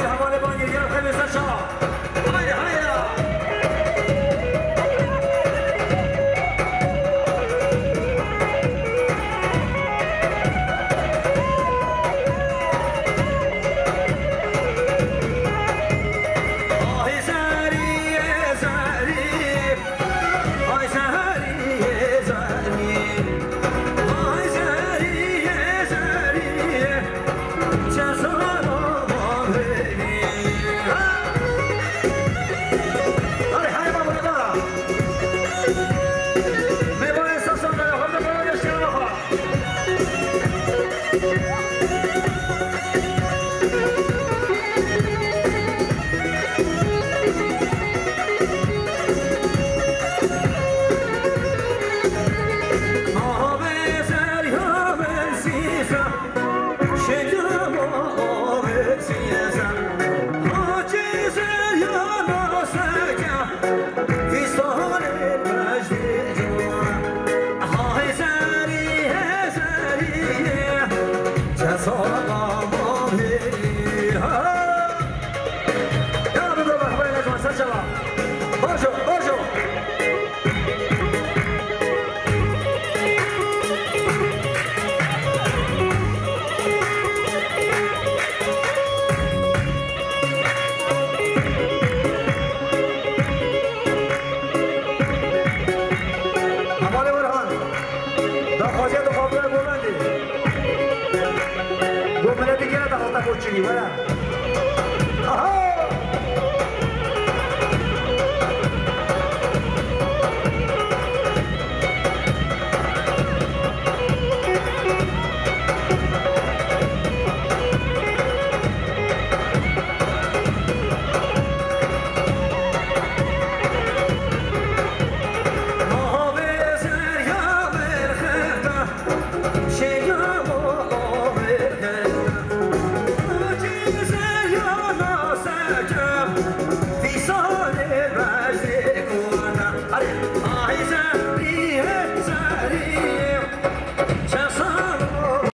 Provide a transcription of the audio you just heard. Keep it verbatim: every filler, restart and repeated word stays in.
Hevalê bangî, gel xêmê ser çava. Haydi, haydi. Ay zerî, ay zerî. Ay zerî, ay zerî. Ay zerî, ay zerî. Hevalê Orhan, daxwaziya tu xatirê Govendê. Go miletî gere daxwazta Koçinî, were.